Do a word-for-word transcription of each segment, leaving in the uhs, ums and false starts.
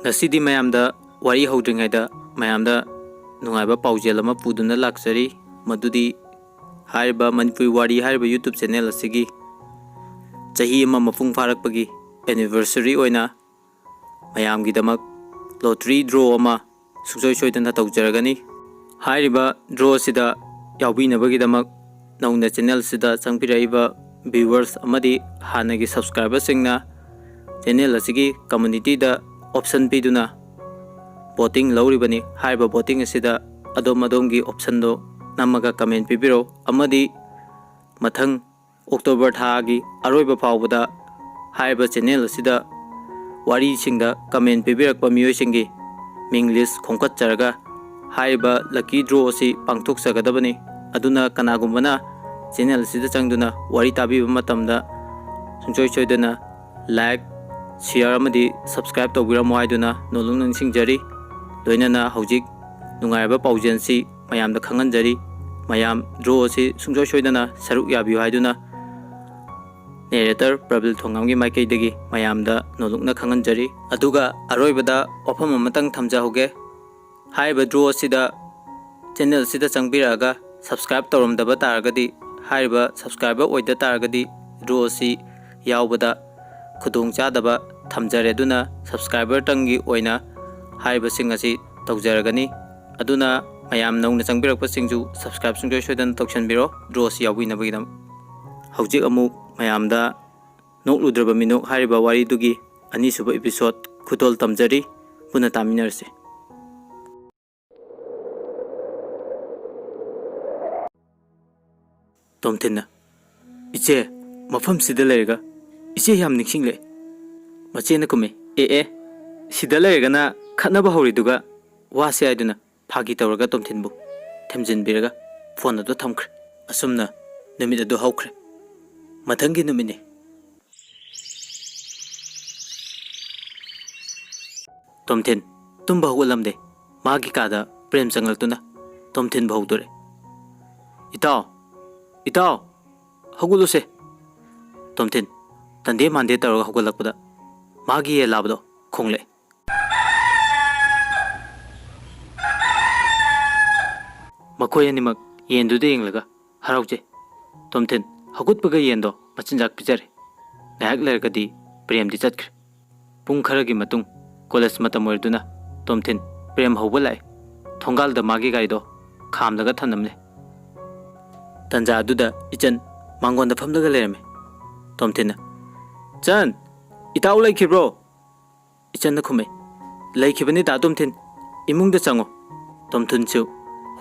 ꯉꯁꯤꯗꯤ ꯃꯌꯥꯝꯗ ꯋꯥꯔꯤ ꯍꯧꯗ꯭ꯔꯤꯉꯩꯗ ꯃꯌꯥꯝꯗ ꯅꯨꯡꯉꯥꯏꯕ ꯄꯥꯎꯖꯦꯜ ꯑꯃ ꯄꯨꯗꯨꯅ ꯂꯥꯛꯆꯔꯤ꯫ ꯃꯗꯨꯗꯤ ꯍꯥꯏꯔꯤꯕ ꯃꯅꯤꯄꯨꯔꯤ ꯋꯥꯔꯤ ꯍꯥꯏꯔꯤꯕ YouTube ꯆꯦꯅꯦꯜ ꯑꯁꯤꯒꯤ ꯆꯍꯤ ꯑꯃ ꯃꯄꯨꯡ ꯐꯥꯔꯛꯄꯒꯤ anniversary ꯑꯣꯏꯅ ꯃꯌꯥꯝꯒꯤꯗꯃꯛ lottery draw ꯑꯃ ꯁꯨꯡꯁꯣꯏ ꯁꯣꯏꯗꯅ ꯇꯧꯖꯔꯒꯅꯤ꯫ ꯍꯥꯏꯔꯤꯕ draw ꯑꯁꯤꯗ ꯌꯥꯎꯕꯤꯅꯕꯒꯤꯗꯃꯛ ꯅꯧꯅ ꯆꯦꯅꯦꯜ ꯑꯁꯤꯗ ꯆꯪꯕꯤꯔꯛꯏꯕ viewers ꯑꯃꯗꯤ ꯍꯥꯟꯅꯒꯤ subscriberꯁꯤꯡꯅ ꯆꯦꯅꯦꯜ ꯑꯁꯤꯒꯤ communityꯗ option ꯄꯤꯗꯨꯅ voting ꯂꯧꯔꯤꯕꯅꯤ꯫ ꯍꯥꯏꯔꯤꯕ voting ꯑꯁꯤꯗ ꯑꯗꯣꯝ ꯑꯗꯣꯝꯒꯤ optionꯗꯣ ꯅꯝꯃꯒ comment ꯄꯤꯕꯤꯔꯛꯎ, ꯑꯃꯗꯤ ꯃꯊꯪ October ꯊꯥꯒꯤ ꯑꯔꯣꯏꯕ ꯐꯥꯎꯕꯗ ꯍꯥꯏꯔꯤꯕ ꯆꯦꯅꯦꯜ ꯑꯁꯤꯗ ꯋꯥꯔꯤꯁꯤꯡꯗ comment ꯄꯤꯕꯤꯔꯛꯄ ꯃꯤꯑꯣꯏꯁꯤꯡꯒꯤ ꯃꯤꯡ list ꯈꯣꯝꯀꯠꯆꯔꯒ ꯍꯥꯏꯔꯤꯕ lucky draw ꯑꯁꯤ ꯄꯥꯡꯊꯣꯛꯆꯒꯗꯕꯅꯤ꯫ ꯑꯗꯨꯅ ꯀꯅꯥꯒꯨꯝꯕꯅ ꯆꯦꯅꯦꯜ ꯑꯁꯤꯗ ꯆꯪꯗꯨꯅ ꯋꯥꯔꯤ ꯇꯥꯕꯤꯕ ꯃꯇꯝꯗ ꯁꯨꯡꯁꯣꯏ ꯁꯣꯏꯗꯅ like, share ꯑꯃꯗꯤ subscribe ꯇꯧꯕꯤꯔꯝꯃꯣ ꯍꯥꯏꯗꯨꯅ ꯅꯣꯜꯂꯨꯛꯅ ꯅꯤꯡꯁꯤꯡꯖꯔꯤ꯫ ꯂꯣꯏꯅꯅ ꯍꯧꯖꯤꯛ ꯅꯨꯡꯉꯥꯏꯔꯕ ꯄꯥꯎꯖꯦꯜꯁꯤ ꯃꯌꯥꯝꯗ ꯈꯪꯍꯟꯖꯔꯤ꯫ ꯃꯌꯥꯝ draw ꯑꯁꯤ ꯁꯨꯡꯁꯣꯏ ꯁꯣꯏꯗꯅ ꯁꯔꯨꯛ ꯌꯥꯕꯤꯌꯨ ꯍꯥꯏꯗꯨꯅ narrator ꯄ꯭ꯔꯕꯤꯜ ꯊꯣꯉꯥꯝꯒꯤ ꯃꯥꯏꯀꯩꯗꯒꯤ ꯃꯌꯥꯝꯗ ꯅꯣꯜꯂꯨꯛꯅ ꯈꯪꯍꯟꯖꯔꯤ꯫ ꯑꯗꯨꯒ ꯑꯔꯣꯏꯕꯗ ꯋꯥꯐꯝ ꯑꯃꯇꯪ ꯊꯝꯖꯍꯧꯒꯦ꯫ ꯍꯥꯏꯔꯤꯕ draw ꯑꯁꯤꯗ, ꯆꯦꯅꯦꯜ ꯑꯁꯤꯗ ꯆꯪꯕꯤꯔꯛꯑꯒ subscribe ꯇꯧꯔꯝꯗꯕ ꯇꯥꯔꯒꯗꯤ, ꯍꯥꯏꯔꯤꯕ subscriber ꯑꯣꯏꯗ ꯇꯥꯔꯒꯗꯤ draw ꯑꯁꯤ ꯌꯥꯎꯕꯗ ꯈꯨꯗꯣꯡꯆꯥꯗꯕ ꯊꯝꯖꯔꯦ꯫ ꯑꯗꯨꯅ subscriberꯇꯪꯒꯤ ꯑꯣꯏꯅ ꯍꯥꯏꯔꯤꯕꯁꯤꯡ ꯑꯁꯤ ꯇꯧꯖꯔꯒꯅꯤ꯫ ꯑꯗꯨꯅ ꯃꯌꯥꯝ ꯅꯧꯅ ꯆꯪꯕꯤꯔꯛꯄꯁꯤꯡꯁꯨ subscribe ꯁꯨꯡꯁꯣꯏ ꯁꯣꯏꯗꯅ ꯇꯧꯁꯟꯕꯤꯔꯣ draw ꯑꯁꯤ ꯌꯥꯎꯕꯤꯅꯕꯒꯤꯗꯃꯛ꯫ ꯍꯧꯖꯤꯛ ꯑꯃꯨꯛ ꯃꯌꯥꯝꯗ ꯅꯣꯛꯂꯨꯗ꯭ꯔꯕ ꯃꯤꯅꯣꯛ ꯍꯥꯏꯔꯤꯕ ꯋꯥꯔꯤꯗꯨꯒꯤ ꯑꯅꯤꯁꯨꯕ episode ꯈꯨꯗꯣꯜ ꯇꯝꯖꯔꯤ꯫ ꯄꯨꯟꯅ ꯇꯥꯃꯤꯟꯅꯔꯁꯤ꯫ ꯇꯣꯝꯊꯤꯟꯅ, "ꯏꯆꯦ, ꯃꯐꯝꯁꯤꯗ ꯂꯩꯔꯒ ꯏꯆꯦ ꯌꯥꯝ ꯅꯤꯡꯁꯤꯡꯂꯛꯑꯦ꯫" ꯃꯆꯦꯅ ꯈꯨꯝꯃꯤ, "ꯑꯦ ꯑꯦ, ꯁꯤꯗ ꯂꯩꯔꯒꯅ ꯈꯠꯅꯕ ꯍꯧꯔꯤꯗꯨꯒ?" ꯋꯥꯁꯦ ꯍꯥꯏꯗꯨꯅ ꯐꯥꯒꯤ ꯇꯧꯔꯒ ꯇꯣꯝꯊꯤꯟꯕꯨ ꯊꯦꯝꯖꯤꯟꯕꯤꯔꯒ phone ꯑꯗꯨ ꯊꯝꯈ꯭ꯔꯦ꯫ ꯑꯁꯨꯝꯅ ꯅꯨꯃꯤꯠ ꯑꯗꯨ ꯍꯧꯈ꯭ꯔꯦ꯫ ꯃꯊꯪꯒꯤ ꯅꯨꯃꯤꯠꯅꯤ꯫ ꯇꯣꯝꯊꯤꯟ ꯇꯨꯝꯕ ꯍꯧꯒꯠꯂꯝꯗꯦ꯫ ꯃꯥꯒꯤ ꯀꯥꯗ ꯄ꯭ꯔꯦꯝ ꯆꯪꯂꯛꯇꯨꯅ ꯇꯣꯝꯊꯤꯟꯕꯨ ꯍꯧꯗꯣꯔꯦ꯫ "ꯏꯇꯥꯎ, ꯏꯇꯥꯎ, ꯍꯧꯒꯠꯂꯨꯁꯦ꯫" ꯇꯣꯝꯊꯤꯟ ꯇꯟꯗꯦ ꯃꯥꯟꯗꯦ ꯇꯧꯔꯒ ꯍꯧꯒꯠꯂꯛꯄꯗ ꯃꯥꯒꯤ ꯌꯦꯟ ꯂꯥꯕꯗꯣ ꯈꯣꯡꯂꯛꯑꯦ꯫ ꯃꯈꯣꯏ ꯑꯅꯤꯃꯛ ꯌꯦꯟꯗꯨꯗ ꯌꯦꯡꯂꯒ ꯍꯔꯥꯎꯖꯩ꯫ ꯇꯣꯝꯊꯤꯟ ꯍꯧꯒꯠꯄꯒ ꯌꯦꯟꯗꯣ ꯃꯆꯤꯟꯖꯥꯛ ꯄꯤꯖꯔꯦ꯫ ꯉꯥꯏꯍꯥꯛ ꯂꯩꯔꯒꯗꯤ ꯄ꯭ꯔꯦꯝꯗꯤ ꯆꯠꯈ꯭ꯔꯦ꯫ ꯄꯨꯡ ꯈꯔꯒꯤ ꯃꯇꯨꯡ ꯀꯣꯂꯦꯖ ꯃꯇꯝ ꯑꯣꯏꯔꯗꯨꯅ ꯇꯣꯝꯊꯤꯟ ꯄ꯭ꯔꯦꯝ ꯍꯧꯕ ꯂꯥꯛꯑꯦ꯫ ꯊꯣꯡꯒꯥꯜꯗ ꯃꯥꯒꯤ ꯒꯥꯔꯤꯗꯣ ꯈꯥꯝꯂꯒ ꯊꯝꯂꯝꯂꯦ꯫ ꯇꯟꯖꯥ ꯑꯗꯨꯗ ꯏꯆꯟ ꯃꯥꯡꯒꯣꯟꯗ ꯐꯝꯂꯒ ꯂꯩꯔꯝꯃꯦ꯫ ꯇꯣꯝꯊꯤꯟꯅ, "ꯆꯟ, ꯏꯇꯥꯎ ꯂꯩꯈꯤꯕ꯭ꯔꯣ?" ꯏꯆꯟꯅ ꯈꯨꯝꯃꯦ, "ꯂꯩꯈꯤꯕꯅꯤ ꯗꯥ ꯇꯣꯝꯊꯤꯟ, ꯏꯃꯨꯡꯗ ꯆꯪꯉꯣ꯫" ꯇꯣꯝꯊꯤꯟꯁꯨ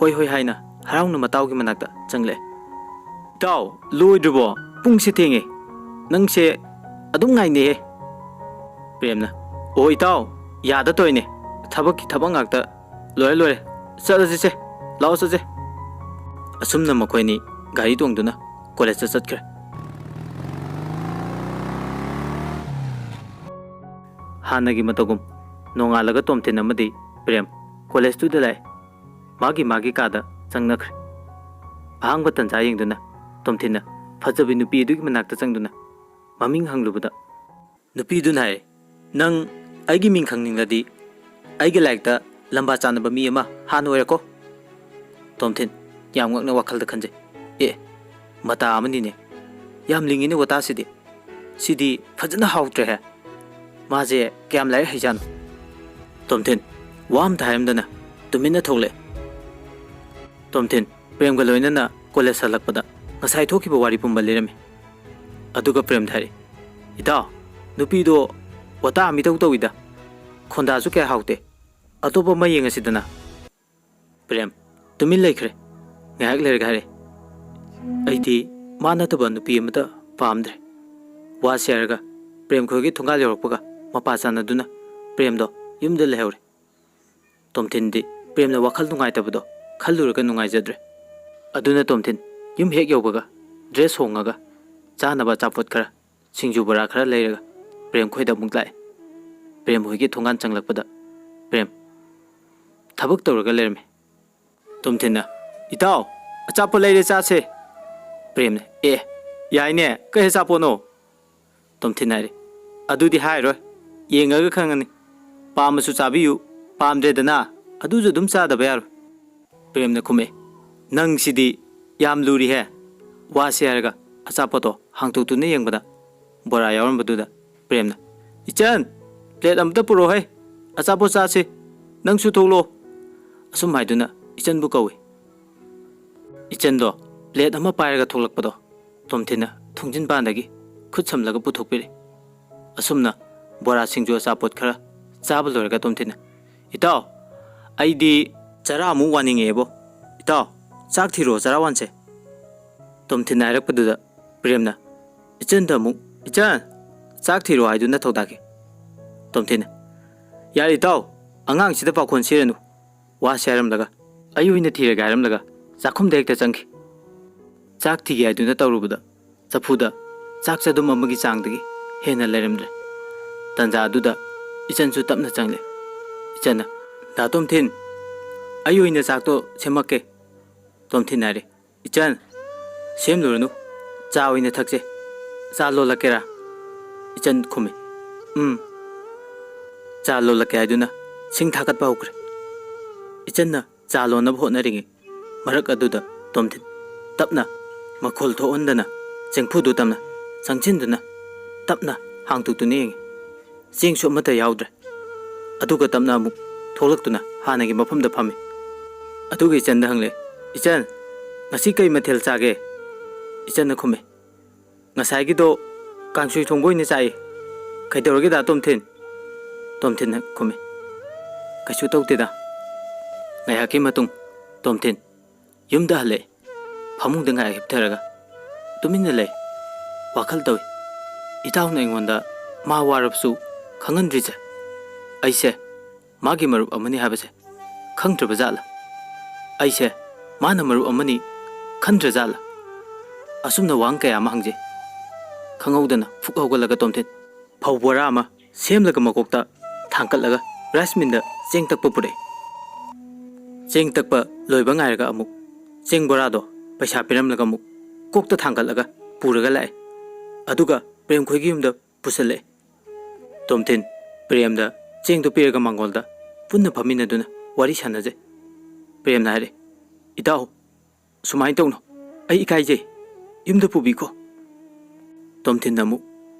ꯍꯣꯏ ꯍꯣꯏ ꯍꯥꯏꯅ ꯍꯔꯥꯎꯅ ꯃꯇꯥꯎꯒꯤ ꯃꯅꯥꯛꯇ ꯆꯪꯂꯛꯑꯦ꯫ "ꯏꯇꯥꯎ, ꯂꯣꯏꯗ꯭ꯔꯤꯕꯣ? ꯄꯨꯡꯁꯦ ꯊꯦꯡꯉꯦ꯫ ꯅꯪꯁꯦ ꯑꯗꯨꯝ ꯉꯥꯏꯅꯩꯍꯦ꯫" ꯄ꯭ꯔꯦꯝꯅ, "ꯑꯣ ꯏꯇꯥꯎ, ꯌꯥꯗ ꯇꯧꯔꯤꯅꯦ꯫ ꯊꯕꯛꯀꯤ ꯊꯕꯛ ꯉꯥꯛꯇ꯫ ꯂꯣꯏꯔꯦ, ꯂꯣꯏꯔꯦ꯫ ꯆꯠꯂꯁꯤꯁꯦ꯫ ꯂꯥꯛꯑꯣ ꯆꯠꯁꯦ꯫" ꯑꯁꯨꯝꯅ ꯃꯈꯣꯏꯅꯤ ꯒꯥꯔꯤ ꯇꯣꯡꯗꯨꯅ ꯀꯣꯂꯦꯖꯇ ꯆꯠꯈ꯭ꯔꯦ꯫ ꯍꯥꯟꯅꯒꯤ ꯃꯇꯧꯒꯨꯝ ꯅꯣꯡꯉꯥꯜꯂꯒ ꯇꯣꯝꯊꯤꯟ ꯑꯃꯗꯤ ꯄ꯭ꯔꯦꯝ ꯀꯣꯂꯦꯖꯇꯨꯗ ꯂꯥꯛꯑꯦ꯫ ꯃꯥꯒꯤ ꯃꯥꯒꯤ ꯀꯥꯗ ꯆꯪꯅꯈ꯭ꯔꯦ꯫ ꯑꯍꯥꯡꯕ ꯇꯟꯖꯥ ꯌꯦꯡꯗꯨꯅ ꯇꯣꯝꯊꯤꯟꯅ ꯐꯖꯕꯤ ꯅꯨꯄꯤ ꯑꯗꯨꯒꯤ ꯃꯅꯥꯛꯇ ꯆꯪꯗꯨꯅ ꯃꯃꯤꯡ ꯍꯪꯂꯨꯕꯗ, ꯅꯨꯄꯤꯗꯨꯅ ꯍꯥꯏꯔꯦ, "ꯅꯪ ꯑꯩꯒꯤ ꯃꯤꯡ ꯈꯪꯅꯤꯡꯂꯗꯤ ꯑꯩꯒꯤ ꯂꯥꯏꯔꯤꯛꯇ ꯂꯝꯕꯥ ꯆꯥꯟꯅꯕ ꯃꯤ ꯑꯃ ꯍꯥꯟꯅ ꯑꯣꯏꯔꯛꯀꯣ꯫" ꯇꯣꯝꯊꯤꯟ ꯌꯥꯝ ꯉꯛꯅ ꯋꯥꯈꯜꯗ ꯈꯟꯖꯩ, "ꯑꯦ, ꯃꯇꯥ ꯑꯃꯅꯤꯅꯦ꯫ ꯌꯥꯝ ꯂꯤꯡꯉꯤꯅꯦ ꯋꯥꯇꯥꯁꯤꯗꯤ꯫ ꯁꯤꯗꯤ ꯐꯖꯅ ꯍꯥꯎꯇ꯭ꯔꯦꯍꯦ꯫ ꯃꯥꯁꯦ ꯀꯌꯥꯝ ꯂꯥꯏꯔꯤꯛ ꯍꯩꯖꯥꯠꯅꯣ?" ꯇꯣꯝꯊꯤꯟ ꯋꯥ ꯑꯝꯇ ꯍꯥꯏꯔꯝꯗꯅ ꯇꯨꯃꯤꯟꯅ ꯊꯣꯛꯂꯛꯑꯦ꯫ ꯇꯣꯝꯊꯤꯟ ꯄ꯭ꯔꯦꯝꯒ ꯂꯣꯏꯅꯅ ꯀꯣꯂꯦꯖ ꯍꯜꯂꯛꯄꯗ ꯉꯁꯥꯏ ꯊꯣꯛꯈꯤꯕ ꯋꯥꯔꯤ ꯄꯨꯝꯕ ꯂꯤꯔꯝꯃꯤ꯫ ꯑꯗꯨꯒ ꯄ꯭ꯔꯦꯝꯗ ꯍꯥꯏꯔꯛꯏ, "ꯏꯇꯥꯎ, ꯅꯨꯄꯤꯗꯣ ꯋꯥꯇꯥ ꯃꯤꯇꯧ ꯇꯧꯏꯗ꯫ ꯈꯣꯟꯗꯥꯁꯨ ꯀꯌꯥ ꯍꯥꯎꯇꯦ꯫ ꯑꯇꯣꯞꯄ ꯑꯃ ꯌꯦꯡꯉꯁꯤꯗꯅ꯫" ꯄ꯭ꯔꯦꯝ ꯇꯨꯃꯤꯟ ꯂꯩꯈ꯭ꯔꯦ꯫ ꯉꯥꯏꯍꯥꯛ ꯂꯩꯔꯒ ꯍꯥꯏꯔꯛꯏ, "ꯑꯩꯗꯤ ꯃꯥ ꯅꯠꯇꯕ ꯅꯨꯄꯤ ꯑꯃꯇ ꯄꯥꯝꯗ꯭ꯔꯦ꯫" ꯋꯥꯁꯤ ꯍꯥꯏꯔꯒ ꯄ꯭ꯔꯦꯝ ꯈꯣꯏꯒꯤ ꯊꯣꯡꯒꯥꯜ ꯌꯧꯔꯛꯄꯒ ꯃꯄꯥ ꯆꯥꯟꯅꯗꯨꯅ ꯄ꯭ꯔꯦꯝꯗꯣ ꯌꯨꯝꯗ ꯂꯩꯍꯧꯔꯦ꯫ ꯇꯣꯝꯊꯤꯟꯗꯤ ꯄ꯭ꯔꯦꯝꯅ ꯋꯥꯈꯜ ꯅꯨꯡꯉꯥꯏꯇꯕꯗꯣ ꯈꯜꯂꯨꯔꯒ ꯅꯨꯡꯉꯥꯏꯖꯗ꯭ꯔꯦ꯫ ꯑꯗꯨꯅ ꯇꯣꯝꯊꯤꯟ ꯌꯨꯝ ꯍꯦꯛ ꯌꯧꯕꯒ ꯗ꯭ꯔꯦꯁ ꯍꯣꯡꯉꯒ ꯆꯥꯅꯕ ꯑꯆꯥꯄꯣꯠ ꯈꯔ, ꯁꯤꯡꯖꯨ ꯕꯣꯔꯥ ꯈꯔ ꯂꯩꯔꯒ ꯄ꯭ꯔꯦꯝ ꯈꯣꯏꯗ ꯑꯃꯨꯛ ꯂꯥꯛꯑꯦ꯫ ꯄ꯭ꯔꯦꯝ ꯍꯣꯏꯒꯤ ꯊꯣꯡꯒꯥꯟ ꯆꯪꯂꯛꯄꯗ ꯄ꯭ꯔꯦꯝ ꯊꯕꯛ ꯇꯧꯔꯒ ꯂꯩꯔꯝꯃꯦ꯫ ꯇꯣꯝꯊꯤꯟꯅ, "ꯏꯇꯥꯎ, ꯑꯆꯥꯄꯣꯠ ꯂꯩꯔꯦ, ꯆꯥꯁꯦ꯫" ꯄ꯭ꯔꯦꯝꯅ, "ꯑꯦ, ꯌꯥꯏꯅꯦ, ꯀꯩ ꯑꯆꯥꯄꯣꯠꯅꯣ?" ꯇꯣꯝꯊꯤꯟ ꯍꯥꯏꯔꯦ, "ꯑꯗꯨꯗꯤ ꯍꯥꯏꯔꯣꯏ, ꯌꯦꯡꯉꯒ ꯈꯪꯉꯅꯤ꯫ ꯄꯥꯝꯃꯁꯨ ꯆꯥꯕꯤꯌꯨ, ꯄꯥꯝꯗ꯭ꯔꯦꯗꯅ ꯑꯗꯨꯁꯨ ꯑꯗꯨꯝ ꯆꯥꯗꯕ ꯌꯥꯔꯣꯏ꯫" ꯄ꯭ꯔꯦꯝꯅ ꯈꯨꯝꯃꯛꯑꯦ, "ꯅꯪꯁꯤꯗꯤ ꯌꯥꯝ ꯂꯨꯔꯤꯍꯦ꯫ ꯋꯥꯁꯦ" ꯍꯥꯏꯔꯒ ꯑꯆꯥꯄꯣꯠꯇꯣ ꯍꯥꯡꯇꯣꯛꯇꯨꯅ ꯌꯦꯡꯕꯗ ꯕꯣꯔꯥ ꯌꯥꯎꯔꯝꯕꯗꯨꯗ ꯄ꯭ꯔꯦꯝꯅ, "ꯏꯆꯟ, ꯄ꯭ꯂꯦꯠ ꯑꯃꯇ ꯄꯨꯔꯛꯑꯣꯍꯦ, ꯑꯆꯥꯄꯣꯠ ꯆꯥꯁꯦ, ꯅꯪꯁꯨ ꯊꯣꯛꯂꯛꯑꯣ" ꯑꯁꯨꯝ ꯍꯥꯏꯗꯨꯅ ꯏꯆꯟꯕꯨ ꯀꯧꯏ꯫ ꯏꯆꯟꯗꯣ ꯄ꯭ꯂꯦꯠ ꯑꯃ ꯄꯥꯏꯔꯒ ꯊꯣꯛꯂꯛꯄꯗꯣ ꯇꯣꯝꯊꯤꯟꯅ ꯊꯣꯡꯖꯤꯟꯄꯥꯟꯗꯒꯤ ꯈꯨꯠ ꯁꯝꯂꯒ ꯄꯨꯊꯣꯛꯄꯤꯔꯦ꯫ ꯑꯁꯨꯝꯅ ꯕꯣꯔꯥ, ꯁꯤꯡꯖꯨ, ꯑꯆꯥꯄꯣꯠ ꯈꯔ ꯆꯥꯕ ꯂꯣꯏꯔꯒ ꯇꯣꯝꯊꯤꯟꯅ, "ꯏꯇꯥꯎ, ꯑꯩꯗꯤ ꯆꯔꯥ ꯑꯃꯨꯛ ꯋꯥꯅꯤꯡꯉꯛꯑꯦꯕꯣ꯫ ꯏꯇꯥꯎ, ꯆꯥꯛ ꯊꯤꯔꯣ, ꯆꯔꯥ ꯋꯥꯟꯁꯦ" ꯇꯣꯝꯊꯤꯟꯅ ꯍꯥꯏꯔꯛꯄꯗꯨꯗ ꯄ꯭ꯔꯦꯝꯅ ꯏꯆꯟꯗ ꯑꯃꯨꯛ, "ꯏꯆꯟ, ꯆꯥꯛ ꯊꯤꯔꯣ" ꯍꯥꯏꯗꯨꯅ ꯊꯧꯗꯥꯈꯤ꯫ ꯇꯣꯝꯊꯤꯟꯅ, "ꯌꯥꯔꯦ ꯏꯇꯥꯎ, ꯑꯉꯥꯡꯁꯤꯗ ꯄꯥꯈꯣꯟ ꯁꯤꯔꯅꯨ꯫ ꯋꯥꯁꯦ" ꯍꯥꯏꯔꯝꯂꯒ, "ꯑꯩ ꯑꯣꯏꯅ ꯊꯤꯔꯒꯦ" ꯍꯥꯏꯔꯝꯂꯒ ꯆꯥꯛꯈꯨꯝꯗ ꯍꯦꯛꯇ ꯆꯪꯈꯤ꯫ ꯆꯥꯛ ꯊꯤꯒꯦ ꯍꯥꯏꯗꯨꯅ ꯇꯧꯔꯨꯕꯗ ꯆꯐꯨꯗ ꯆꯥꯛ ꯆꯗꯨꯝ ꯑꯃꯒꯤ ꯆꯥꯡꯗꯒꯤ ꯍꯦꯟꯅ ꯂꯩꯔꯝꯗ꯭ꯔꯦ꯫ ꯇꯟꯖꯥ ꯑꯗꯨꯗ ꯏꯆꯟꯁꯨ ꯇꯞꯅ ꯆꯪꯂꯦ꯫ ꯏꯆꯟꯅ, "ꯗꯥ ꯇꯣꯝꯊꯤꯟ, ꯑꯩ ꯑꯣꯏꯅ ꯆꯥꯛꯇꯣ ꯁꯦꯝꯃꯛꯀꯦ"꯫ ꯇꯣꯝꯊꯤꯟ ꯍꯥꯏꯔꯦ, "ꯏꯆꯟ, ꯁꯦꯝꯂꯨꯔꯅꯨ, ꯆꯥ ꯑꯣꯏꯅ ꯊꯛꯁꯦ꯫ ꯆꯥ ꯂꯣꯜꯂꯛꯀꯦꯔꯥ?" ꯏꯆꯟ ꯈꯨꯝꯃꯤ, "ꯎꯝ"꯫ ꯆꯥ ꯂꯣꯜꯂꯛꯀꯦ ꯍꯥꯏꯗꯨꯅ ꯁꯤꯡ ꯊꯥꯒꯠꯄ ꯍꯧꯈ꯭ꯔꯦ꯫ ꯏꯆꯟꯅ ꯆꯥ ꯂꯣꯟꯅꯕ ꯍꯣꯠꯅꯔꯤꯉꯩ ꯃꯔꯛ ꯑꯗꯨꯗ ꯇꯣꯝꯊꯤꯟ ꯇꯞꯅ, ꯃꯈꯣꯜ ꯊꯣꯛꯍꯟꯗꯅ, ꯆꯦꯡꯐꯨꯗꯨ ꯇꯝꯅ ꯆꯪꯁꯤꯟꯗꯨꯅ ꯇꯞꯅ ꯍꯥꯡꯗꯣꯛꯇꯨꯅ ꯌꯦꯡꯉꯤ꯫ ꯆꯦꯡꯁꯨ ꯑꯃꯠꯇ ꯌꯥꯎꯗ꯭ꯔꯦ꯫ ꯑꯗꯨꯒ ꯇꯞꯅ ꯑꯃꯨꯛ ꯊꯣꯛꯂꯛꯇꯨꯅ ꯍꯥꯟꯅꯒꯤ ꯃꯐꯝꯗ ꯐꯝꯃꯤ꯫ ꯑꯗꯨꯒ ꯏꯆꯟꯗ ꯍꯪꯂꯦ, "ꯏꯆꯟ, ꯉꯁꯤ ꯀꯩ ꯃꯊꯦꯜ ꯆꯥꯒꯦ?" ꯏꯆꯟꯅ ꯈꯨꯝꯃꯤ, "ꯉꯁꯥꯏꯒꯤꯗꯣ ꯀꯥꯡꯁꯣꯏ ꯊꯣꯡꯕ ꯑꯣꯏꯅ ꯆꯥꯏ꯫ ꯀꯩꯗꯧꯔꯒꯦ ꯗꯥ ꯇꯣꯝꯊꯤꯟ?" ꯇꯣꯝꯊꯤꯟꯅ ꯈꯨꯝꯃꯤ, "ꯀꯩꯁꯨ ꯇꯧꯗꯦꯗ"꯫ ꯉꯥꯏꯍꯥꯛꯀꯤ ꯃꯇꯨꯡ ꯇꯣꯝꯊꯤꯟ ꯌꯨꯝꯗ ꯍꯜꯂꯛꯑꯦ꯫ ꯐꯃꯨꯡꯗ ꯉꯥꯏꯍꯥꯛ ꯍꯤꯞꯊꯔꯒ ꯇꯨꯃꯤꯟꯅ ꯂꯩ꯫ ꯋꯥꯈꯜ ꯇꯧꯏ꯫ ꯏꯇꯥꯎꯅ ꯑꯩꯉꯣꯟꯗ ꯃꯥ ꯋꯥꯔꯕꯁꯨ ꯈꯪꯍꯟꯗ꯭ꯔꯤꯁꯦ, ꯑꯩꯁꯦ ꯃꯥꯒꯤ ꯃꯔꯨꯞ ꯑꯃꯅꯤ ꯍꯥꯏꯕꯁꯦ ꯈꯪꯗ꯭ꯔꯕ ꯖꯥꯠꯂꯥ? ꯑꯩꯁꯦ ꯃꯥꯅ ꯃꯔꯨꯞ ꯑꯃꯅꯤ ꯈꯟꯗ꯭ꯔ ꯖꯥꯠꯂꯥ? ꯑꯁꯨꯝꯅ ꯋꯥꯍꯪ ꯀꯌꯥ ꯑꯃ ꯍꯪꯖꯩ꯫ ꯈꯪꯍꯧꯗꯅ ꯐꯨꯛ ꯍꯧꯒꯠꯂꯒ ꯇꯣꯝꯊꯤꯟ ꯐꯧ ꯕꯣꯔꯥ ꯑꯃ ꯁꯦꯝꯂꯒ ꯃꯀꯣꯛꯇ ꯊꯥꯡꯀꯠꯂꯒ ꯔꯥꯏꯁ ꯃꯤꯜꯗ ꯆꯦꯡ ꯇꯛꯄ ꯄꯨꯔꯛꯏ꯫ ꯆꯦꯡ ꯇꯛꯄ ꯂꯣꯏꯕ ꯉꯥꯏꯔꯒ ꯑꯃꯨꯛ ꯆꯦꯡ ꯕꯣꯔꯥꯗꯣ ꯄꯩꯁꯥ ꯄꯤꯔꯝꯂꯒ ꯑꯃꯨꯛ ꯀꯣꯛꯇ ꯊꯥꯡꯒꯠꯂꯒ ꯄꯨꯔꯒ ꯂꯥꯛꯑꯦ꯫ ꯑꯗꯨꯒ ꯄ꯭ꯔꯦꯝꯈꯣꯏꯒꯤ ꯌꯨꯝꯗ ꯄꯨꯁꯜꯂꯛꯑꯦ꯫ ꯇꯣꯝꯊꯤꯟ ꯄ꯭ꯔꯦꯝꯗ ꯆꯦꯡꯗꯨ ꯄꯤꯔꯒ ꯃꯥꯡꯒꯣꯜꯗ ꯄꯨꯟꯅ ꯐꯝꯃꯤꯟꯅꯗꯨꯅ ꯋꯥꯔꯤ ꯁꯥꯟꯅꯖꯩ꯫ ꯄ꯭ꯔꯦꯝꯅ ꯍꯥꯏꯔꯦ, "ꯏꯇꯥꯎ, "ꯁꯨꯃꯥꯏꯅ ꯇꯧꯅꯣ, ꯑꯩ ꯏꯀꯥꯏꯖꯩ, ꯌꯨꯝꯗ ꯄꯨꯕꯤꯈꯣ꯫" ꯇꯣꯝꯊꯤꯟꯅ ꯑꯃꯨꯛ,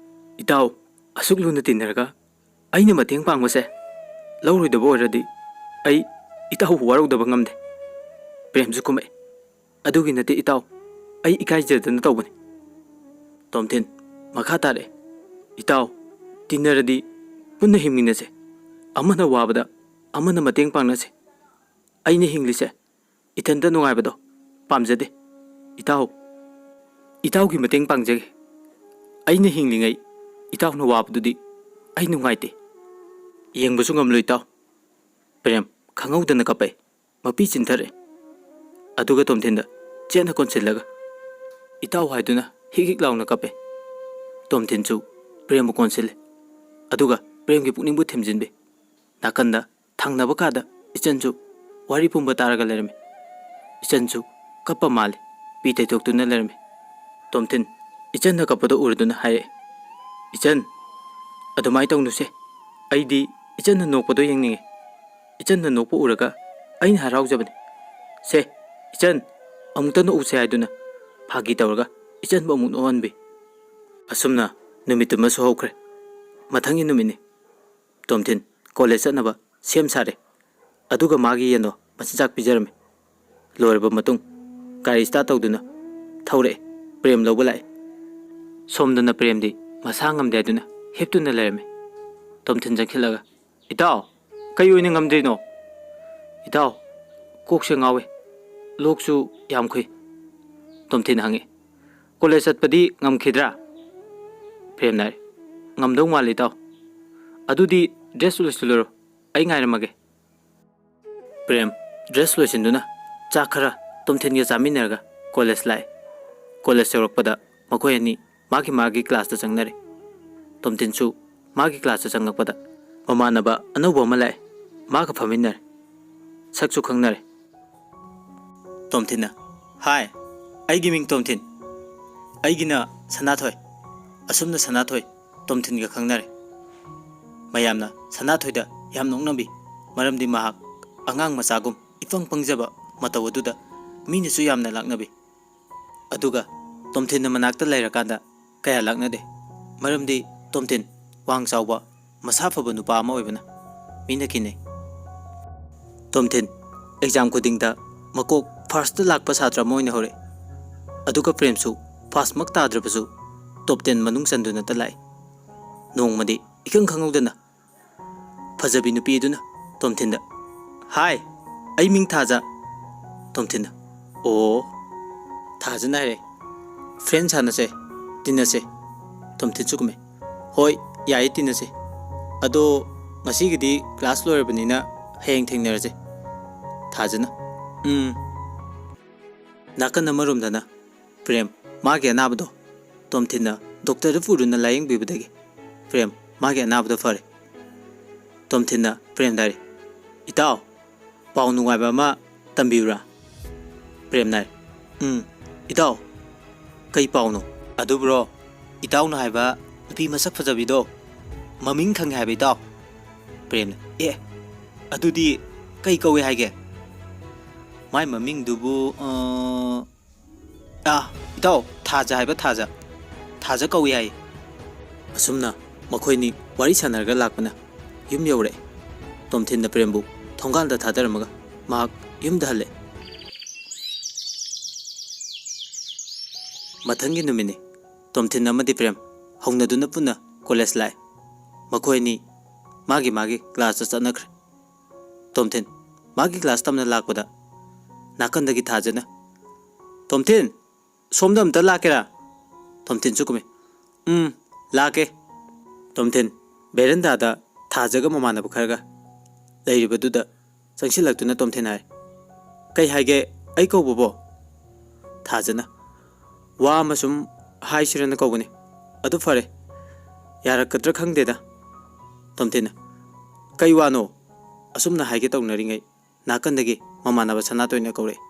"ꯏꯇꯥꯎ, ꯑꯁꯨꯛ ꯂꯨꯅ ꯇꯤꯟꯅꯔꯒ ꯑꯩꯅ ꯃꯇꯦꯡ ꯄꯥꯡꯕꯁꯦ ꯂꯧꯔꯣꯏꯗꯕ ꯑꯣꯏꯔꯗꯤ ꯑꯩ ꯏꯇꯥꯎ ꯋꯥꯔꯧꯗꯕ ꯉꯝꯗꯦ꯫" ꯄ꯭ꯔꯦꯝꯁꯨ ꯀꯨꯝꯃꯛꯑꯦ꯫ "ꯑꯗꯨꯒꯤ ꯅꯠꯇꯦ ꯏꯇꯥꯎ, ꯑꯩ ꯏꯀꯥꯏꯖꯗꯅ ꯇꯧꯕꯅꯤ꯫" ꯇꯣꯝꯊꯤꯟ ꯃꯈꯥ ꯇꯥꯔꯛꯑꯦ, "ꯏꯇꯥꯎ, ꯇꯤꯟꯅꯔꯗꯤ ꯄꯨꯟꯅ ꯍꯤꯡꯃꯤꯟꯅꯁꯦ, ꯑꯃꯅ ꯋꯥꯕꯗ ꯑꯃꯅ ꯃꯇꯦꯡ ꯄꯥꯡꯅꯁꯦ꯫ ꯑꯩꯅ ꯍꯤꯡꯂꯤꯁꯦ ꯏꯊꯟꯇ ꯅꯨꯡꯉꯥꯏꯕꯗꯣ ꯄꯥꯝꯖꯗꯦ꯫ ꯏꯇꯥꯎ, ꯏꯇꯥꯎꯒꯤ ꯃꯇꯦꯡ ꯄꯥꯡꯖꯒꯦ꯫ ꯑꯩꯅ ꯍꯤꯡꯂꯤꯉꯩ ꯏꯇꯥꯎꯅ ꯋꯥꯕꯗꯨꯗꯤ ꯑꯩ ꯅꯨꯡꯉꯥꯏꯇꯦ꯫ ꯌꯦꯡꯕꯁꯨ ꯉꯝꯂꯣꯏ ꯏꯇꯥꯎ꯫" ꯄ꯭ꯔꯦꯝ ꯈꯪꯍꯧꯗꯅ ꯀꯞꯄꯦ꯫ ꯃꯄꯤ ꯆꯤꯟꯊꯔꯛꯑꯦ꯫ ꯑꯗꯨꯒ ꯇꯣꯝꯊꯤꯟꯗ ꯆꯦꯠꯅ ꯀꯣꯟꯁꯤꯜꯂꯒ "ꯏꯇꯥꯎ" ꯍꯥꯏꯗꯨꯅ ꯍꯤꯛ ꯍꯤꯛ ꯂꯥꯎꯅ ꯀꯞꯄꯦ꯫ ꯇꯣꯝꯊꯤꯟꯁꯨ ꯄ꯭ꯔꯦꯝꯕꯨ ꯀꯣꯟꯁꯤꯜꯂꯦ꯫ ꯑꯗꯨꯒ ꯄ꯭ꯔꯦꯝꯒꯤ ꯄꯨꯛꯅꯤꯡꯕꯨ ꯊꯦꯝꯖꯤꯟꯕꯤ꯫ ꯅꯥꯀꯟꯗ ꯊꯪꯅꯕ ꯀꯥꯗ ꯏꯆꯟꯁꯨ ꯋꯥꯔꯤ ꯄꯨꯝꯕ ꯇꯥꯔꯒ ꯂꯩꯔꯝꯃꯤ꯫ ꯏꯆꯟꯁꯨ ꯀꯞꯄ ꯃꯥꯜꯂꯤ, ꯄꯤ ꯇꯩꯊꯣꯛꯇꯨꯅ ꯂꯩꯔꯝꯃꯤ꯫ ꯇꯣꯝꯊꯤꯟ ꯏꯆꯟꯅ ꯀꯞꯄꯗꯣ ꯎꯔꯗꯨꯅ ꯍꯥꯏꯔꯛꯑꯦ, "ꯏꯆꯟ, ꯑꯗꯨꯃꯥꯏꯅ ꯇꯧꯅꯨꯁꯦ꯫ ꯑꯩꯗꯤ ꯏꯆꯟꯅ ꯅꯣꯛꯄꯗꯣ ꯌꯦꯡꯅꯤꯡꯉꯤ꯫ ꯏꯆꯟꯅ ꯅꯣꯛꯄ ꯎꯔꯒ ꯑꯩꯅ ꯍꯔꯥꯎꯖꯕꯅꯤ꯫ ꯁꯦ, ꯏꯆꯟ, ꯑꯃꯨꯛꯇ ꯅꯣꯛꯎꯁꯦ" ꯍꯥꯏꯗꯨꯅ ꯐꯥꯒꯤ ꯇꯧꯔꯒ ꯏꯆꯟꯕꯨ ꯑꯃꯨꯛ ꯅꯣꯛꯍꯟꯕꯤ꯫ ꯑꯁꯨꯝꯅ ꯅꯨꯃꯤꯠꯇꯨꯃꯁꯨ ꯍꯧꯈ꯭ꯔꯦ꯫ ꯃꯊꯪꯒꯤ ꯅꯨꯃꯤꯠꯅꯤ꯫ ꯇꯣꯝꯊꯤꯟ ꯀꯣꯂꯦꯖ ꯆꯠꯅꯕ ꯁꯦꯝ ꯁꯥꯔꯦ꯫ ꯑꯗꯨꯒ ꯃꯥꯒꯤ ꯌꯦꯟꯗꯣ ꯃꯆꯤꯟꯖꯥꯛ ꯄꯤꯖꯔꯝꯃꯤ꯫ ꯂꯣꯏꯔꯕ ꯃꯇꯨꯡ ꯒꯥꯔꯤ ꯁ꯭ꯇꯥꯔꯠ ꯇꯧꯗꯨꯅ ꯊꯧꯔꯛꯑꯦ꯫ ꯄ꯭ꯔꯦꯝ ꯂꯧꯕ ꯂꯥꯛꯑꯦ꯫ ꯁꯣꯝꯗꯅ ꯄ꯭ꯔꯦꯝꯗꯤ ꯃꯁꯥ ꯉꯝꯗꯦ ꯍꯥꯏꯗꯨꯅ ꯍꯤꯞꯇꯨꯅ ꯂꯩꯔꯝꯃꯤ꯫ ꯇꯣꯝꯊꯤꯟ ꯆꯪꯁꯤꯜꯂꯒ, "ꯏꯇꯥꯎ, ꯀꯩ ꯑꯣꯏꯅ ꯉꯝꯗ꯭ꯔꯤꯅꯣ?" "ꯏꯇꯥꯎ, ꯀꯣꯛꯁꯦ ꯉꯥꯎꯋꯦ, ꯂꯣꯛꯁꯨ ꯌꯥꯝ ꯈꯨꯏ꯫" ꯇꯣꯝꯊꯤꯟ ꯍꯪꯉꯤ꯫ "ꯀꯣꯂꯦꯖ ꯆꯠꯄꯗꯤ ꯉꯝꯈꯤꯗ꯭ꯔꯥ?" ꯄ꯭ꯔꯦꯝꯅ ꯍꯥꯏ꯫ "ꯉꯝꯗꯧ ꯃꯥꯜꯂꯤ ꯏꯇꯥꯎ꯫ ꯑꯗꯨꯗꯤ ꯗ꯭ꯔꯦꯁ ꯂꯣꯏꯁꯤꯜꯂꯨꯔꯣ, ꯑꯩ ꯉꯥꯏꯔꯝꯃꯒꯦ꯫" ꯄ꯭ꯔꯦꯝ ꯗ꯭ꯔꯦꯁ ꯂꯣꯏꯁꯤꯟꯗꯨꯅ ꯆꯥꯛ ꯈꯔ ꯇꯣꯝꯊꯤꯟꯒ ꯆꯥꯃꯤꯟꯅꯔꯒ ꯀꯣꯂꯦꯖ ꯂꯥꯛꯑꯦ꯫ ꯀꯣꯂꯦꯖ ꯌꯧꯔꯛꯄꯗ ꯃꯈꯣꯏ ꯑꯅꯤ ꯃꯥꯒꯤ ꯃꯥꯒꯤ ꯀ꯭ꯂꯥꯁꯇ ꯆꯪꯅꯔꯦ꯫ ꯇꯣꯝꯊꯤꯟꯁꯨ ꯃꯥꯒꯤ ꯀ꯭ꯂꯥꯁꯇ ꯆꯪꯉꯛꯄꯗ ꯃꯃꯥꯟꯅꯕ ꯑꯅꯧꯕ ꯑꯃ ꯂꯥꯛꯑꯦ꯫ ꯃꯥꯒ ꯐꯝꯃꯤꯟꯅꯔꯦ꯫ ꯁꯛꯁꯨ ꯈꯪꯅꯔꯦ꯫ ꯇꯣꯝꯊꯤꯟꯅ, "ꯍꯥꯏ, ꯑꯩꯒꯤ ꯃꯤꯡ ꯇꯣꯝꯊꯤꯟ꯫ ꯑꯩꯒꯤꯅ ꯁꯅꯥꯊꯣꯏ꯫ ꯑꯁꯨꯝꯅ ꯁꯅꯥꯊꯣꯏ ꯇꯣꯝꯊꯤꯟꯒ ꯈꯪꯅꯔꯦ꯫" ꯃꯌꯥꯝꯅ ꯁꯅꯥꯊꯣꯏꯗ ꯌꯥꯝ ꯅꯣꯛꯅꯕꯤ꯫ ꯃꯔꯝꯗꯤ ꯃꯍꯥꯛ ꯑꯉꯥꯡ ꯃꯆꯥꯒꯨꯝ ꯏꯄꯪ ꯄꯪꯖꯕ ꯃꯇꯧ ꯑꯗꯨꯗ ꯃꯤꯅꯁꯨ ꯌꯥꯝꯅ ꯂꯥꯛꯅꯕꯤ꯫ ꯑꯗꯨꯒ ꯇꯣꯝꯊꯤꯟꯅ ꯃꯅꯥꯛꯇ ꯂꯩꯔꯀꯥꯟꯗ ꯀꯌꯥ ꯂꯥꯛꯅꯗꯦ꯫ ꯃꯔꯝꯗꯤ ꯇꯣꯝꯊꯤꯟ ꯋꯥꯡ ꯆꯥꯎꯕ, ꯃꯁꯥ ꯐꯕ ꯅꯨꯄꯥ ꯑꯃ ꯑꯣꯏꯕꯅ꯫ ꯃꯤꯅ ꯀꯤꯅꯩ꯫ ꯇꯣꯝꯊꯤꯟ ꯑꯦꯛꯖꯥꯝ ꯈꯨꯗꯤꯡꯗ ꯃꯀꯣꯛ ꯐꯥꯔꯁꯇ ꯂꯥꯛꯄ ꯁꯥꯇ꯭ꯔ ꯑꯃ ꯑꯣꯏꯅ ꯍꯧꯔꯛꯏ꯫ ꯑꯗꯨꯒ ꯄ꯭ꯔꯦꯝꯁꯨ ꯐꯥꯔꯁꯃꯛ ꯇꯥꯗ꯭ꯔꯕꯁꯨ ꯇꯣꯞ ꯇꯦꯟ ꯃꯅꯨꯡ ꯆꯟꯗꯨꯅꯇ ꯂꯥꯛꯏ꯫ ꯅꯣꯡꯃꯗꯤ ꯏꯈꯪ ꯈꯪꯍꯧꯗꯅ ꯐꯖꯕꯤ ꯅꯨꯄꯤ ꯑꯗꯨꯅ ꯇꯣꯝꯊꯤꯟꯗ, "ꯍꯥꯏ, ꯑꯩ ꯃꯤꯡ ꯊꯥꯖ꯫" ꯇꯣꯝꯊꯤꯟꯅ, "ꯑꯣ꯫" ꯊꯥꯖꯅ ꯍꯥꯏꯔꯦ, "ꯐ꯭ꯔꯦꯟ ꯁꯥꯟꯅꯁꯦ, ꯇꯤꯟꯅꯁꯦ꯫" ꯇꯣꯝꯊꯤꯟꯁꯨ ꯈꯨꯝꯃꯦ, "ꯍꯣꯏ, ꯌꯥꯏꯌꯦ, ꯇꯤꯟꯅꯁꯦ꯫ ꯑꯗꯣ ꯉꯁꯤꯒꯤꯗꯤ ꯀ꯭ꯂꯥꯁ ꯂꯣꯏꯔꯕꯅꯤꯅ ꯍꯌꯦꯡ ꯊꯦꯡꯅꯔꯁꯦ꯫" ꯊꯥꯖꯅ, "ꯎꯝ꯫" ꯅꯥꯀꯟ ꯑꯃꯔꯣꯝꯗꯅ ꯄ꯭ꯔꯦꯝ ꯃꯥꯒꯤ ꯑꯅꯥꯕꯗꯣ ꯇꯣꯝꯊꯤꯟꯅ ꯗꯣꯛꯇꯔꯗ ꯄꯨꯗꯨꯅ ꯂꯥꯌꯦꯡꯕꯤꯕꯗꯒꯤ ꯄ꯭ꯔꯦꯝ ꯃꯥꯒꯤ ꯑꯅꯥꯕꯗꯣ ꯐꯔꯦ꯫ ꯇꯣꯝꯊꯤꯟꯅ ꯄ꯭ꯔꯦꯝꯗ ꯍꯥꯏꯔꯦ, "ꯏꯇꯥꯎ, ꯄꯥꯎ ꯅꯨꯡꯉꯥꯏꯕ ꯑꯃ ꯇꯝꯕꯤꯌꯨꯔꯥ?" ꯄ꯭ꯔꯦꯝꯅ ꯍꯥꯏꯔꯦ, "ꯎꯝ, ꯏꯇꯥꯎ, ꯀꯩ ꯄꯥꯎꯅꯣ?" "ꯑꯗꯨꯕꯨꯔꯣ, ꯏꯇꯥꯎꯅ ꯍꯥꯏꯕ ꯅꯨꯄꯤ ꯃꯁꯛ ꯐꯖꯕꯤꯗꯣ ꯃꯃꯤꯡ ꯈꯪꯉꯦ ꯍꯥꯏꯕ, ꯏꯇꯥꯎ?" ꯄ꯭ꯔꯦꯝꯅ, "ꯑꯦ, ꯑꯗꯨꯗꯤ ꯀꯩ ꯀꯧꯏ ꯍꯥꯏꯒꯦ?" "ꯃꯥꯏ ꯃꯃꯤꯡꯗꯨꯕꯨ, ꯑ, ꯑꯥ, ꯏꯇꯥꯎ, ꯊꯥꯖ ꯍꯥꯏꯕ, ꯊꯥꯖ꯫ ꯊꯥꯖ ꯀꯧꯏ ꯍꯥꯏ꯫" ꯑꯁꯨꯝꯅ ꯃꯈꯣꯏꯅꯤ ꯋꯥꯔꯤ ꯁꯥꯟꯅꯔꯒ ꯂꯥꯛꯄꯅ ꯌꯨꯝ ꯌꯧꯔꯛꯑꯦ꯫ ꯇꯣꯝꯊꯤꯟꯅ ꯄ꯭ꯔꯦꯝꯕꯨ ꯊꯣꯡꯒꯥꯜꯗ ꯊꯥꯗꯔꯝꯃꯒ ꯃꯍꯥꯛ ꯌꯨꯝꯗ ꯍꯜꯂꯦ꯫ ꯃꯊꯪꯒꯤ ꯅꯨꯃꯤꯠꯅꯤ꯫ ꯇꯣꯝꯊꯤꯟ ꯑꯃꯗꯤ ꯄ꯭ꯔꯦꯝ ꯍꯧꯅꯗꯨꯅ ꯄꯨꯟꯅ ꯀꯣꯂꯦꯖ ꯂꯥꯛꯑꯦ꯫ ꯃꯈꯣꯏ ꯑꯅꯤ ꯃꯥꯒꯤ ꯃꯥꯒꯤ ꯀ꯭ꯂꯥꯁꯇ ꯆꯠꯅꯈ꯭ꯔꯦ꯫ ꯇꯣꯝꯊꯤꯟ ꯃꯥꯒꯤ ꯀ꯭ꯂꯥꯁ ꯇꯝꯅ ꯂꯥꯛꯄꯗ ꯅꯥꯀꯟꯗꯒꯤ ꯊꯥꯖꯅ, "ꯇꯣꯝꯊꯤꯟ, ꯁꯣꯝꯗ ꯑꯝꯇ ꯂꯥꯛꯀꯦꯔꯥ?" ꯇꯣꯝꯊꯤꯟꯁꯨ ꯈꯨꯝꯃꯤ, "ꯎꯝ, ꯂꯥꯛꯀꯦ꯫" ꯇꯣꯝꯊꯤꯟ ꯚꯦꯔꯟꯗꯥꯗ ꯊꯥꯖꯒ ꯃꯃꯥꯟꯅꯕ ꯈꯔꯒ ꯂꯩꯔꯤꯕꯗꯨꯗ ꯆꯪꯁꯤꯜꯂꯛꯇꯨꯅ ꯇꯣꯝꯊꯤꯟ ꯍꯥꯏ, "ꯀꯩ ꯍꯥꯏꯒꯦ ꯑꯩ ꯀꯧꯕꯕꯣ?" ꯊꯥꯖꯅ, "ꯋꯥ ꯑꯃ ꯁꯨꯝ ꯍꯥꯏꯁꯤꯔꯅ ꯀꯧꯕꯅꯤ꯫ ꯑꯗꯨ ꯐꯔꯦ, ꯌꯥꯔꯛꯀꯗ꯭ꯔꯥ ꯈꯪꯗꯦꯗ꯫" ꯇꯣꯝꯊꯤꯟꯅ, "ꯀꯩ ꯋꯥꯅꯣ?" ꯑꯁꯨꯝꯅ ꯍꯥꯏꯒꯦ ꯇꯧꯅꯔꯤꯉꯩ ꯅꯥꯀꯟꯗꯒꯤ ꯃꯃꯥꯟꯅꯕ ꯁꯅꯥꯊꯣꯏꯅ ꯀꯧꯔꯛꯑꯦ꯫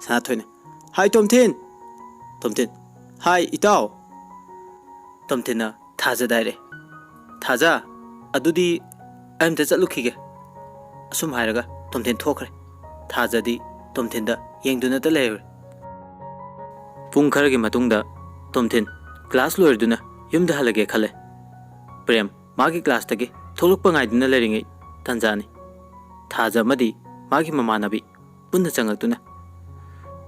ꯁꯅꯥꯊꯣꯏꯅ, "ꯍꯥꯏ ꯇꯣꯝꯊꯤꯟ!" ꯇꯣꯝꯊꯤꯟ, "ꯍꯥꯏ ꯏꯇꯥꯎ!" ꯇꯣꯝꯊꯤꯟꯅ ꯊꯥꯖꯗ ꯍꯥꯏꯔꯛꯑꯦ, "ꯊꯥꯖ, ꯑꯗꯨꯗꯤ ꯑꯩ ꯑꯝꯇ ꯆꯠꯂꯨꯈꯤꯒꯦ꯫" ꯑꯁꯨꯝ ꯍꯥꯏꯔꯒ ꯇꯣꯝꯊꯤꯟ ꯊꯣꯛꯈ꯭ꯔꯦ꯫ ꯊꯥꯖꯗꯤ ꯇꯣꯝꯊꯤꯟꯗ ꯌꯦꯡꯗꯨꯅꯇ ꯂꯩꯔꯦ꯫ ꯄꯨꯡ ꯈꯔꯒꯤ ꯃꯇꯨꯡꯗ ꯇꯣꯝꯊꯤꯟ ꯀ꯭ꯂꯥꯁ ꯂꯣꯏꯔꯗꯨꯅ ꯌꯨꯝꯗ ꯍꯜꯂꯒꯦ ꯈꯜꯂꯦ꯫ ꯄ꯭ꯔꯦꯝ ꯃꯥꯒꯤ ꯀ꯭ꯂꯥꯁꯇꯒꯤ ꯊꯣꯛꯂꯛꯄ ꯉꯥꯏꯗꯨꯅ ꯂꯩꯔꯤꯉꯩ ꯇꯥꯟꯖꯥꯅꯤ꯫ ꯊꯥꯖ ꯑꯃꯗꯤ ꯃꯥꯒꯤ ꯃꯃꯥꯟꯅꯕꯤ ꯄꯨꯟꯅ ꯆꯪꯂꯛꯇꯨꯅ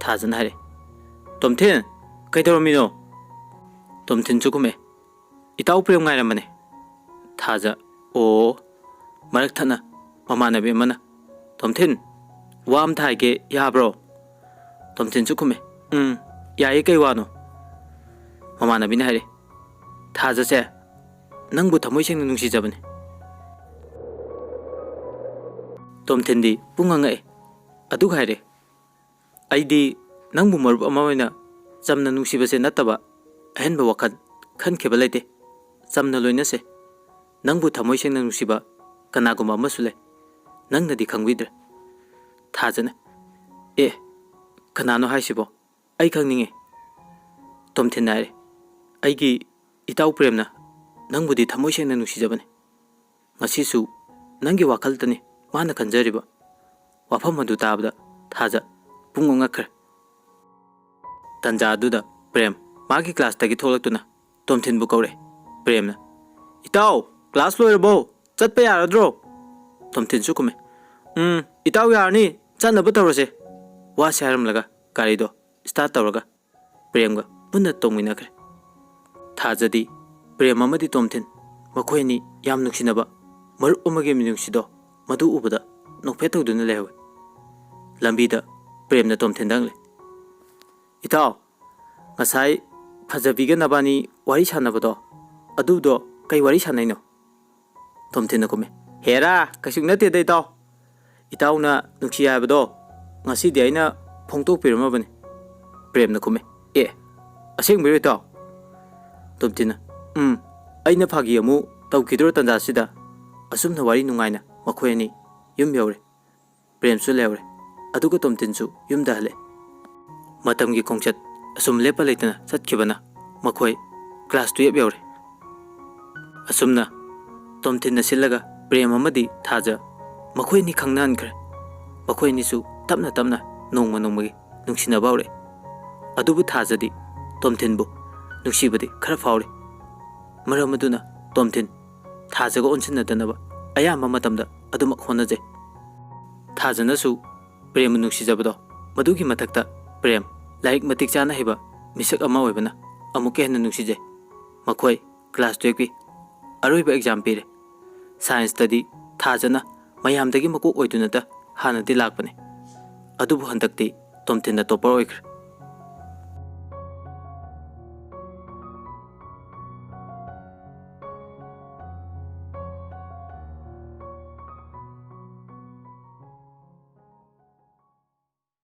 ꯊꯥꯖꯅ ꯍꯥꯏꯔꯦ, "ꯇꯣꯝꯊꯤꯟ, ꯀꯩꯗꯧꯔꯝꯃꯤꯅꯣ?" ꯇꯣꯝꯊꯤꯟꯁꯨ ꯈꯨꯝꯃꯦ, "ꯏꯇꯥꯎ ꯄ꯭ꯔꯦꯝ ꯉꯥꯏꯔꯝꯕꯅꯦ꯫" ꯊꯥꯖ, "ꯑꯣ꯫" ꯃꯔꯛ ꯊꯠꯅ ꯃꯃꯥꯟꯅꯕꯤ ꯑꯃꯅ, "ꯇꯣꯝꯊꯤꯟ, ꯋꯥ ꯑꯝꯇ ꯍꯥꯏꯒꯦ, ꯌꯥꯕ꯭ꯔꯣ?" ꯇꯣꯝꯊꯤꯟꯁꯨ ꯈꯨꯝꯃꯦ, "ꯎꯝ, ꯌꯥꯏꯌꯦ, ꯀꯩ ꯋꯥꯅꯣ?" ꯃꯃꯥꯟꯅꯕꯤꯅ ꯍꯥꯏꯔꯦ, "ꯊꯥꯖꯁꯦ ꯅꯪꯕꯨ ꯊꯃꯣꯏ ꯁꯦꯡꯅ ꯅꯨꯡꯁꯤꯖꯕꯅꯦ꯫" ꯇꯣꯝꯊꯤꯟꯗꯤ ꯄꯨꯡꯉꯛ ꯉꯛꯑꯦ, ꯑꯗꯨꯒ ꯍꯥꯏꯔꯦ, "ꯑꯩꯗꯤ ꯅꯪꯕꯨ ꯃꯔꯨꯞ ꯑꯃ ꯑꯣꯏꯅ ꯆꯝꯅ ꯅꯨꯡꯁꯤꯕꯁꯦ ꯅꯠꯇꯕ ꯑꯍꯦꯟꯕ ꯋꯥꯈꯜ ꯈꯟꯈꯤꯕ ꯂꯩꯇꯦ꯫ ꯆꯝꯅ ꯂꯣꯏꯅꯁꯦ꯫ ꯅꯪꯕꯨ ꯊꯃꯣꯏ ꯁꯦꯡꯅ ꯅꯨꯡꯁꯤꯕ ꯀꯅꯥꯒꯨꯝꯕ ꯑꯃꯁꯨ ꯂꯩ꯫ ꯅꯪꯅꯗꯤ ꯈꯪꯕꯤꯗ꯭ꯔꯦ꯫" ꯊꯥꯖꯅ, "ꯑꯦ, ꯀꯅꯥꯅꯣ ꯍꯥꯏꯁꯤꯕꯣ? ꯑꯩ ꯈꯪꯅꯤꯡꯉꯦ꯫" ꯇꯣꯝꯊꯤꯟꯅ ꯍꯥꯏꯔꯦ, "ꯑꯩꯒꯤ ꯏꯇꯥꯎ ꯄ꯭ꯔꯦꯝꯅ ꯅꯪꯕꯨꯗꯤ ꯊꯃꯣꯏ ꯁꯦꯡꯅ ꯅꯨꯡꯁꯤꯖꯕꯅꯤ꯫ ꯉꯁꯤꯁꯨ ꯅꯪꯒꯤ ꯋꯥꯈꯜꯇꯅꯤ ꯃꯥꯅ ꯈꯟꯖꯔꯤꯕ꯫" ꯋꯥꯐꯝ ꯑꯗꯨ ꯇꯥꯕꯗ ꯊꯥꯖ ꯄꯨꯡꯉꯛ ꯉꯛꯈ꯭ꯔꯦ꯫ ꯇꯟꯖꯥ ꯑꯗꯨꯗ ꯄ꯭ꯔꯦꯝ ꯃꯥꯒꯤ ꯀ꯭ꯂꯥꯁꯇꯒꯤ ꯊꯣꯛꯂꯛꯇꯨꯅ ꯇꯣꯝꯊꯤꯟꯕꯨ ꯀꯧꯔꯦ꯫ ꯄ꯭ꯔꯦꯝꯅ, "ꯏꯇꯥꯎ, ꯀ꯭ꯂꯥꯁ ꯂꯣꯏꯔꯕꯣ? ꯆꯠꯄ ꯌꯥꯔꯗ꯭ꯔꯣ?" ꯇꯣꯝꯊꯤꯟꯁꯨ ꯈꯨꯝꯃꯦ, "ꯎꯝ, ꯏꯇꯥꯎ, ꯌꯥꯔꯅꯤ, ꯆꯠꯅꯕ ꯇꯧꯔꯁꯦ꯫" ꯋꯥꯁꯦ ꯍꯥꯏꯔꯝꯂꯒ ꯒꯥꯔꯤꯗꯣ ꯁ꯭ꯇꯥꯔꯠ ꯇꯧꯔꯒ ꯄ꯭ꯔꯦꯝꯒ ꯄꯨꯟꯅ ꯇꯣꯡꯃꯤꯟꯅꯈ꯭ꯔꯦ꯫ ꯊꯥꯖꯗꯤ ꯄ꯭ꯔꯦꯝ ꯑꯃꯗꯤ ꯇꯣꯝꯊꯤꯟ ꯃꯈꯣꯏ ꯑꯅꯤ ꯌꯥꯝ ꯅꯨꯡꯁꯤꯅꯕ ꯃꯔꯨꯞ ꯑꯃꯒꯤ ꯃꯤꯅꯨꯡꯁꯤꯗꯣ ꯃꯗꯨ ꯎꯕꯗ ꯅꯣꯛꯐꯦꯠ ꯇꯧꯗꯨꯅ ꯂꯩꯍꯧꯋꯤ꯫ ꯂꯝꯕꯤꯗ ꯄ꯭ꯔꯦꯝꯅ ꯇꯣꯝꯊꯤꯟꯗ ꯍꯪꯂꯦ, "ꯏꯇꯥꯎ, ꯉꯁꯥꯏ ꯐꯖꯕꯤꯒ ꯅꯕꯥꯅꯤ ꯋꯥꯔꯤ ꯁꯥꯟꯅꯕꯗꯣ, ꯑꯗꯨꯗꯣ ꯀꯩ ꯋꯥꯔꯤ ꯁꯥꯟꯅꯩꯅꯣ?" ꯇꯣꯝꯊꯤꯟꯅ ꯈꯨꯝꯃꯦ, "ꯍꯦꯔꯥ, ꯀꯩꯁꯨ ꯅꯠꯇꯦꯗ ꯏꯇꯥꯎ꯫ ꯏꯇꯥꯎꯅ ꯅꯨꯡꯁꯤ ꯍꯥꯏꯕꯗꯣ ꯉꯁꯤꯗꯤ ꯑꯩꯅ ꯐꯣꯡꯗꯣꯛꯄꯤꯔꯝꯃꯕꯅꯤ꯫" ꯄ꯭ꯔꯦꯝꯅ ꯈꯨꯝꯃꯦ, "ꯑꯦ, ꯑꯁꯦꯡꯕꯩꯔꯣ ꯏꯇꯥꯎ?" ꯇꯣꯝꯊꯤꯟꯅ, "ꯎꯝ, ꯑꯩꯅ ꯐꯥꯒꯤ ꯑꯃꯨꯛ ꯇꯧꯈꯤꯗ꯭ꯔꯣ ꯇꯥꯟꯖꯥꯁꯤꯗ?" ꯑꯁꯨꯝꯅ ꯋꯥꯔꯤ ꯅꯨꯡꯉꯥꯏꯅ ꯃꯈꯣꯏ ꯑꯅꯤ ꯌꯨꯝ ꯌꯧꯔꯦ꯫ ꯄ꯭ꯔꯦꯝꯁꯨ ꯂꯩꯍꯧꯔꯦ꯫ ꯑꯗꯨꯒ ꯇꯣꯝꯊꯤꯟꯁꯨ ꯌꯨꯝꯗ ꯍꯜꯂꯦ꯫ ꯃꯇꯝꯒꯤ ꯈꯣꯡꯆꯠ ꯑꯁꯨꯝ ꯂꯦꯞꯄ ꯂꯩꯇꯅ ꯆꯠꯈꯤꯕꯅ ꯃꯈꯣꯏ ꯀ꯭ꯂꯥꯁ ꯇꯨꯌꯦꯜꯞ ꯌꯧꯔꯦ꯫ ꯑꯁꯨꯝꯅ ꯇꯣꯝꯊꯤꯟꯅ ꯁꯤꯜꯂꯒ ꯄ꯭ꯔꯦꯝ ꯑꯃꯗꯤ ꯊꯥꯖ ꯃꯈꯣꯏ ꯑꯅꯤ ꯈꯪꯅꯍꯟꯈ꯭ꯔꯦ꯫ ꯃꯈꯣꯏ ꯑꯅꯤꯁꯨ ꯇꯞꯅ ꯇꯞꯅ ꯅꯣꯡꯃ ꯅꯣꯡꯃꯒꯤ ꯅꯨꯡꯁꯤꯅꯕ ꯍꯧꯔꯛꯑꯦ꯫ ꯑꯗꯨꯕꯨ ꯊꯥꯖꯗꯤ ꯇꯣꯝꯊꯤꯟꯕꯨ ꯅꯨꯡꯁꯤꯕꯗꯤ ꯈꯔ ꯐꯥꯎꯔꯤ꯫ ꯃꯔꯝ ꯑꯗꯨꯅ ꯇꯣꯝꯊꯤꯟ ꯊꯥꯖꯒ ꯑꯣꯟꯁꯤꯟꯅꯗꯅꯕ ꯑꯌꯥꯝꯕ ꯃꯇꯝꯗ ꯑꯗꯨꯃꯛ ꯍꯣꯠꯅꯖꯩ꯫ ꯊꯥꯖꯅꯁꯨ ꯄ꯭ꯔꯦꯝꯕꯨ ꯅꯨꯡꯁꯤꯖꯕꯗꯣ, ꯃꯗꯨꯒꯤ ꯃꯊꯛꯇ ꯄ꯭ꯔꯦꯝ ꯂꯥꯏꯔꯤꯛ ꯃꯇꯤꯛ ꯆꯥꯅ ꯍꯩꯕ ꯃꯤꯁꯛ ꯑꯃ ꯑꯣꯏꯕꯅ ꯑꯃꯨꯛꯀ ꯍꯦꯟꯅ ꯅꯨꯡꯁꯤꯖꯩ꯫ ꯃꯈꯣꯏ ꯀ꯭ꯂꯥꯁ ꯇꯨꯌꯦꯜꯐꯀꯤ ꯑꯔꯣꯏꯕ ꯑꯦꯛꯖꯥꯝ ꯄꯤꯔꯦ꯫ ꯁꯥꯏꯟꯁꯇꯗꯤ ꯊꯥꯖꯅ ꯃꯌꯥꯝꯗꯒꯤ ꯃꯀꯣꯛ ꯑꯣꯏꯗꯨꯅꯇ ꯍꯥꯟꯅꯗꯤ ꯂꯥꯛꯄꯅꯦ꯫ ꯑꯗꯨꯕꯨ ꯍꯟꯗꯛꯇꯤ ꯇꯣꯝꯊꯤꯟꯅ ꯇꯣꯞꯄꯔ ꯑꯣꯏꯈ꯭ꯔꯦ꯫